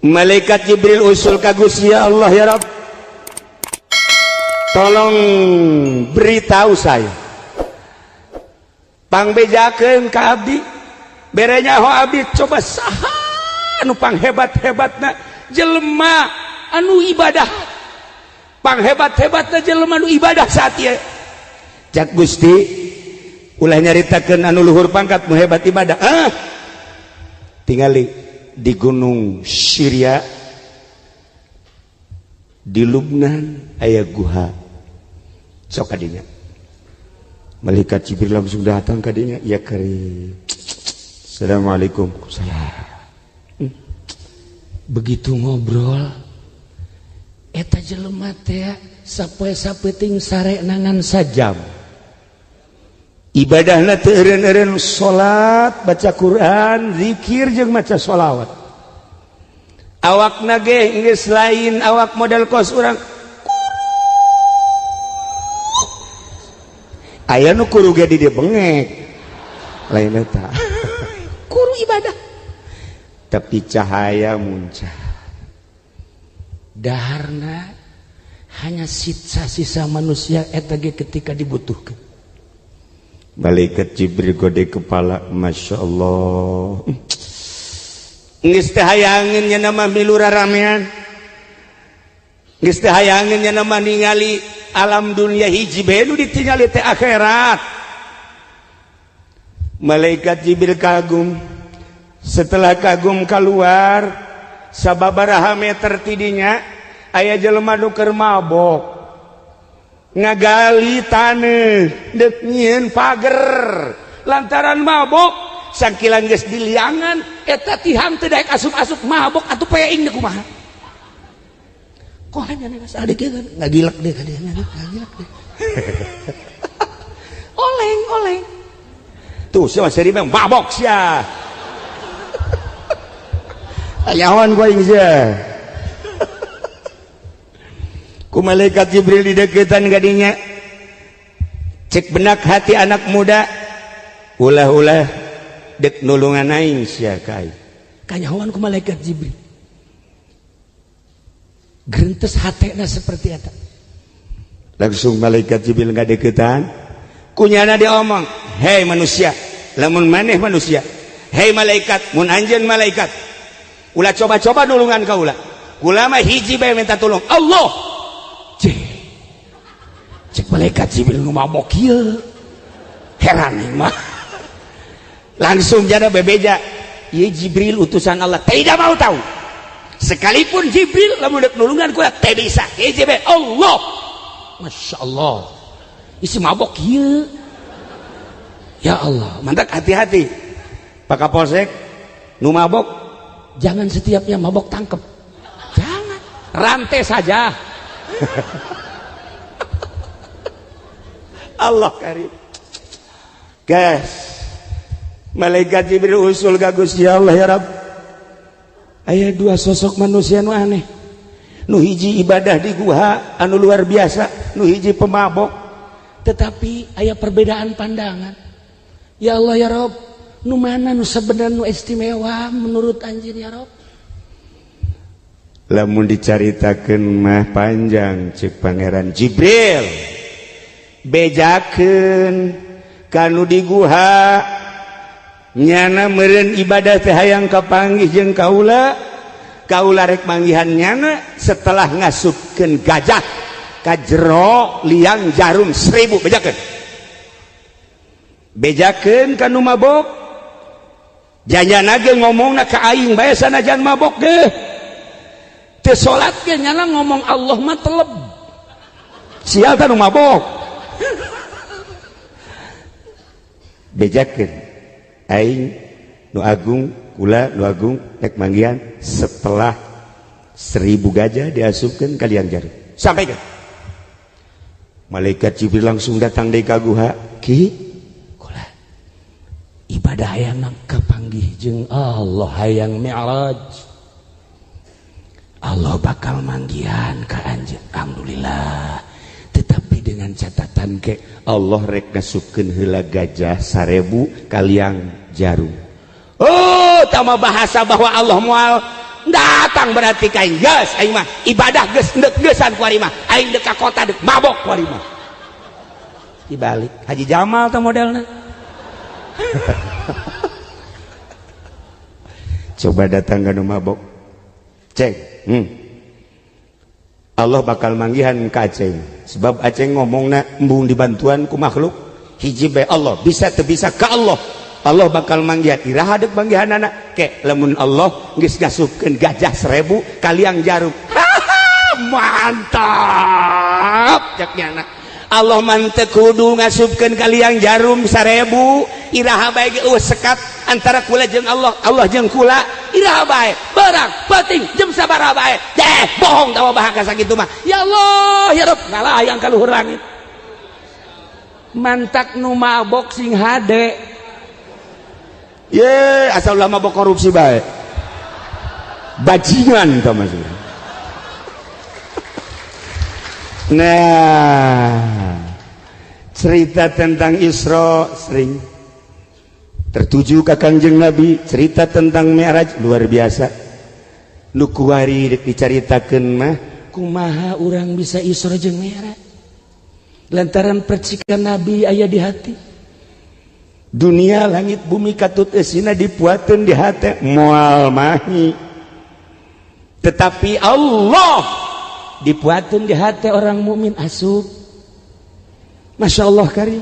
Malaikat Jibril usul ka Gusti Allah, ya Rabb, tolong beritahu saya, pangbejakeun ka abdi, bere nyaho abdi, coba saha anu panghebat-hebatna jelema anu ibadah, panghebat-hebatna jelema anu ibadah saat ieu. Cak Gusti, ulah nyaritakeun anu luhur pangkat nu hebat ibadah. Ah, tingali di gunung Syria, di Lubnan aya guha, sok kadinya. Malaikat Jibril langsung datang kadinya. Ya karim, assalamualaikum. Salam. Begitu ngobrol eta jelema teh sapoe sapeuting sare nangan sajam. Ibadahna teu eureun-eureun, salat, baca Quran, zikir jeung maca sholawat. Awakna ge geus lain awak model kos urang. Aya nu kuru ge di dieu bengek, lain eta. Kuru ibadah. Tapi cahaya muncul. Daharna hanya sisa-sisa manusia eta ge ketika dibutuhkan. Malaikat Jibril gode kepala, masya Allah. Geus teu hayangeun nya nama milu raramean, geus teu hayangeun nya nama ningali alam dunia, hiji bae nu ditingali teh akhirat. Malaikat Jibril kagum. Setelah kagum keluar, sababaraha meter tidinya aya jelema nu keur mabok ngagali taneuh deuk nyieun pager. Lantaran mabok, sangkilan geus diliangan eta tihang teu daek asup-asup, mabok atuh peing deuk kumaha. Kok hanya nih adik kan ngagilek deh kadieu, ngagilek deh. Oleng oleng. Tuh sia seri mah mabok sia. Ayawan gua aing sia. Ku malaikat Jibril dideketan gadinya. Cek benak hati anak muda, ulah-ulah dek nulungan aing sia ka aing. Kanyahoan ku malaikat Jibril, gerentes hatena seperti eta. Langsung malaikat Jibril ngadeketan, kunyana diomong, hei manusia, lamun maneh manusia, hei malaikat, mun anjeun malaikat, ulah coba-coba nulungan kaula, kula mah hiji bae minta tolong Allah. Cek cek malaikat Jibril, nu mabok ieu heran aing mah. Langsung jada bebeja, ieu Jibril utusan Allah, tidak mau tahu, sekalipun Jibril lamun dek nulungan kula teu bisa, hiji bae, Allah. Masya Allah, isi mabok ieu, ya Allah. Mantap, hati-hati Pak Kapolsek, nu mabok. Jangan setiapnya mabok tangkep, jangan, rantai saja. Allah karim. Guys, malaikat Jibril usul ka Gusti Allah, ya Rabb, aya dua sosok manusia nu aneh, nu hiji ibadah di guha anu luar biasa, nu hiji pemabok. Tetapi aya perbedaan pandangan. Ya Allah, ya Rob, nu mana nu sebenarnya nu istimewa menurut anjeun, ya Rob? Lamun dicaritakeun mah panjang. Cek Pangeran Jibril, bejakeun kanu di guha, nyana meureun ibadah teh hayang kapanggih jeung kaula, kaula rek manggihan nyana setelah ngasupkeun gajah ka jero liang jarum 1000. Bejakeun, bejakeun kanu mabok, janyana ge ngomongna ka aing bae sanajan mabok ge. Teu salat ge nyana ngomong Allah mah teleb. Sial tah nu mabok. Bejakeun aing nu agung, kula nu agung rek manggihan setelah 1000 gajah diasupkeun ka liang jarum. Sampaikan. Malaikat Jibril langsung datang deui ka guha. Ki, kula ibadah hayang kapanggih jeung Allah, hayang mi'raj, Allah bakal manggihan ka anjeun. Alhamdulillah. Tetapi dengan catatan ke Allah rek ngasupkeun heula gajah 1000 ka liang jarum. Oh, tama bahasa bahwa Allah moal Datang berarti ka aing geus, aing mah ibadah geus endek geusan ku ari mah. Aing dek ka kota dek mabok ku ari mah. Dibalik Haji Jamal teh modelna. Coba datang ka nu mabok. Cek, Allah bakal manggihan ka Aceng. Sebab Aceng ngomongna embung dibantuan ku makhluk. Hiji bae Allah, bisa teu bisa ka Allah. Allah bakal manggihan. Iraha deuk manggihanana? Ke lamun Allah geus ngasupkeun gajah 1000 kaliang jarum. Mantap cek nyana. Allah mah teu kudu ngasupkeun kaliang jarum 1000. Iraha bae ge eueuh sekat antara kula jeung Allah, Allah jeung kula. Iraha bae berang penting jam sabaraha bae. Deh bohong tawa bahasa sakitu mah. Ya Allah ya Rabb ngalayang ka luhur langit. Mantak nu mabok sing hade. Ye asal ulah mabok korupsi bae. Bajingan tah maksudna. Nah, cerita tentang Isra sering tertuju ke Kangjeng Nabi, cerita tentang Mi'raj luar biasa. Nu kuari deuk dicaritakeun mah kumaha urang bisa Isra jeung Mi'raj? Lantaran percikan Nabi aya di hati. Dunia langit bumi katut eusina dipuateun di hati moal mahi. Tetapi Allah dipuateun di hati orang mukmin asup. Masya Allah kari.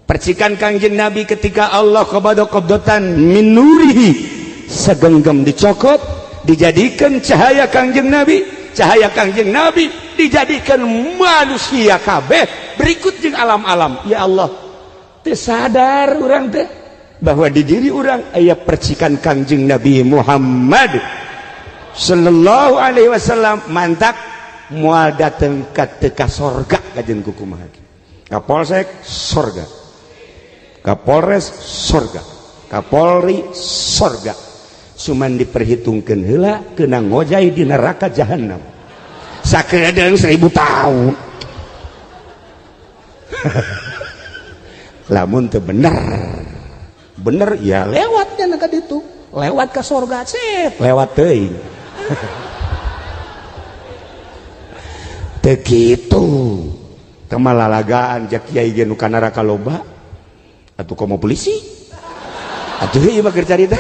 Percikan Kangjeng Nabi ketika Allah qabada qabdatan min nurihi, segenggam dicokot dijadikan cahaya Kangjeng Nabi, cahaya Kangjeng Nabi dijadikan manusia kabeh berikut jeung alam-alam. Ya Allah, teu sadar urang teh bahwa di diri urang aya percikan Kangjeng Nabi Muhammad sallallahu alaihi wasallam. Mantak moal dateng ka teu ka sorga kajeun kumaha. Kapolsek sorga, Kapolres sorga, Kapolri sorga. Cuman diperhitungkeun heula kena ngojay di neraka jahanam sakedeung 1000 tahun. Lamun teu bener bener ya lewat nya ka ditu, lewat ka sorga sip, lewat teuing. Teu kitu kemalalagaan jak kiai ge nu ka neraka loba atuh komo polisi atuh ieu mah keur carita.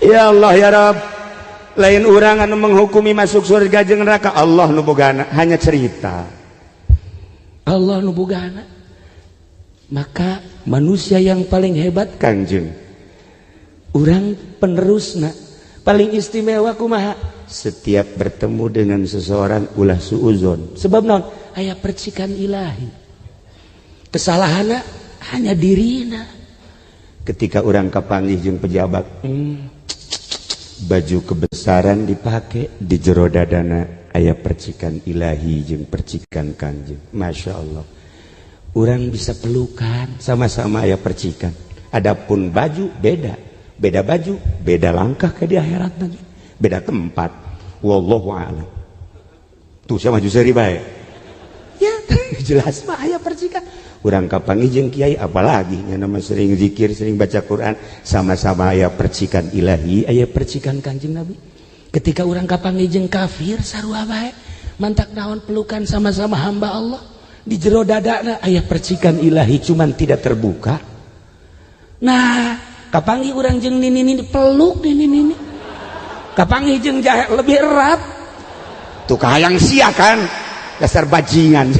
Ya Allah ya Rabb, lain urang anu menghukumi masuk surga jeung neraka, Allah nu bogana, hanya cerita Allah nu bogana. Maka manusia yang paling hebat Kangjeng urang penerusna paling istimewa kumaha? Setiap bertemu dengan seseorang ulah suuzon. Sebab naon? Aya percikan ilahi. Kesalahanna hanya dirina. Ketika urang kapanggih jeung pejabat, baju kebesaran dipake di jero dadana aya percikan ilahi jeung percikan Kangjeng. Masya Allah, urang bisa pelukan sama-sama aya percikan. Adapun baju beda, beda baju, beda langkah ke di akhirat nanti, beda tempat. Wallahu a'lam. Tuh saya maju seri bae. Ya, jelas mah aya percikan. Urang kapanggih jeung kiai apalagi nya nama sering zikir, sering baca Quran, sama-sama aya percikan ilahi, aya percikan Kangjeng Nabi. Ketika urang kapanggih jeung kafir sarua bae, mantak naon pelukan sama-sama hamba Allah. Di jero dadana aya percikan ilahi cuman tidak terbuka. Nah, kapanggih urang jeung nini-nini peluk nini-nini. Kapanggih jeung jahe lebih erat. Tuh kahayang sia kan, dasar bajingan.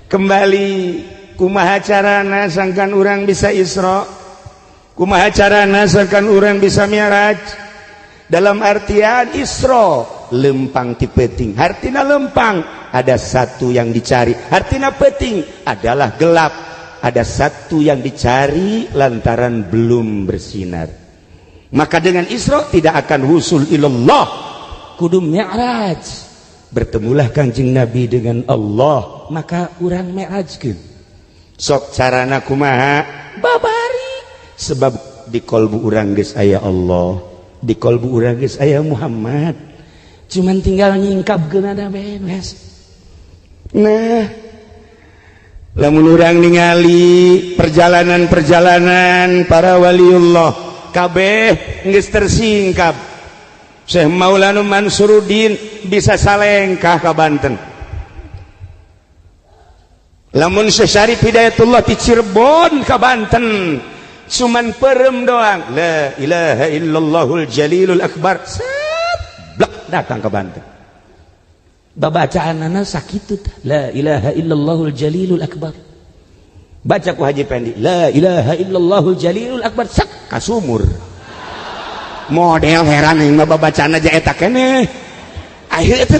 Kembali kumaha carana sangkan urang bisa Isra, kumaha carana sangkan urang bisa Mi'raj. Dalam artian Isra lempang ti peuting, hartina lempang ada satu yang dicari, hartina peuting adalah gelap, ada satu yang dicari lantaran belum bersinar. Maka dengan Isra tidak akan husul ilallah, kudu Mi'raj. Bertemulah Kangjeng Nabi dengan Allah, maka urang Mi'rajkeun. Sok carana kumaha? Babari. Sebab di kolbu urang geus aya Allah, di kolbu urang geus aya Muhammad. Cuman tinggal nyingkapkeun ada beres. Nah, Lamun urang ningali perjalanan-perjalanan para waliullah, kabeh geus tersingkap. Syekh Maulana Mansuruddin bisa salengkah ka Banten. Lamun Syekh Syarif Hidayatullah ti Cirebon ka Banten cuman perem doang, la ilaha illallahul jalilul akbar, set blak datang ke Banten. Babacaanana sakitu, la ilaha illallahul jalilul akbar. Baca ku Haji Pendi, la ilaha illallahul jalilul akbar, sak kasumur. Model heran yang mah babacaan aja eta keneh. Akhir itu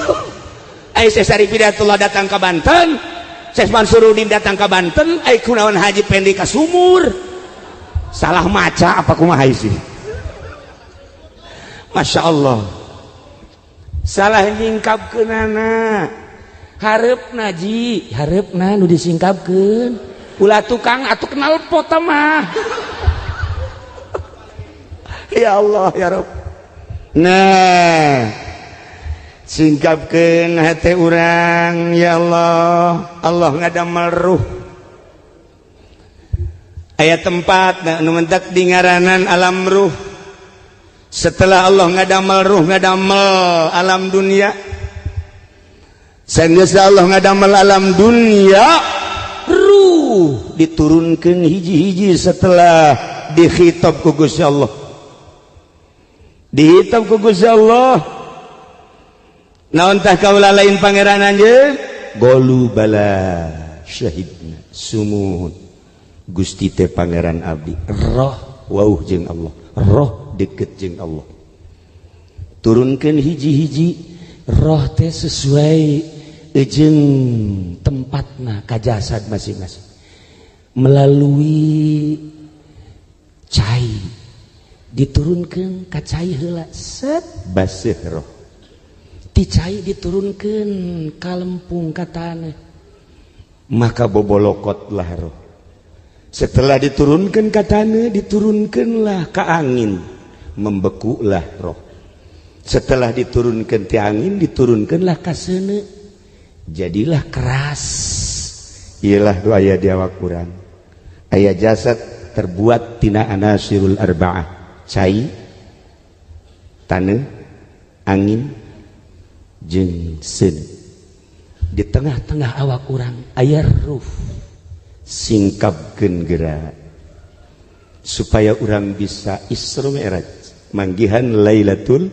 ayo Syekh Syarif Hidayatullah datang ke Banten, Syekh Mansuruddin datang ke Banten, ayo kunaon Haji Pendi ka sumur? Salah maca apa kumaha sih? Masya Allah, salah nyingkapkeunana. Hareup ji, hareupna nu disingkapkeun, ulah tukang atuh kenal pot mah. Ya Allah, ya Rob. Nah, singkapkeun hati urang. Ya Allah, Allah ngadamel ruh aya tempat, nah, nu mentak di ngaranan alam ruh. Setelah Allah ngadamel ruh, ngadamel alam dunia. Sanggeus Allah ngadamel alam dunia, ruh diturunkan hiji-hiji. Setelah dikhitab ku Gusti Allah, dikhitab ku Gusti Allah, naon tah? Kaula lain pangeran anjeun? Qalu bala syahidna. Sumuhun, Gusti teh pangeran abdi. Roh wauh jeung Allah, roh deket jeung Allah. Turunkan hiji-hiji roh teh sesuai jeung tempatna ka jasad masing-masing. Melalui cai, diturunkan ka cai heula, set, baseuh roh. Ti cai diturunkan ka lempung, ka tanah, maka bobolokotlah roh. Setelah diturunkan ke tanah, diturunkanlah ke angin, membekulah roh. Setelah diturunkan ke angin, diturunkanlah ke seuneu, jadilah keras. Ialah doa di awak urang aya jasad terbuat tina anasirul arba'ah, cai, tanah, angin, jeung seuneu. Di tengah-tengah awak urang aya ruh. Singkapkeun geura supaya urang bisa Isra Mi'raj, manggihan Lailatul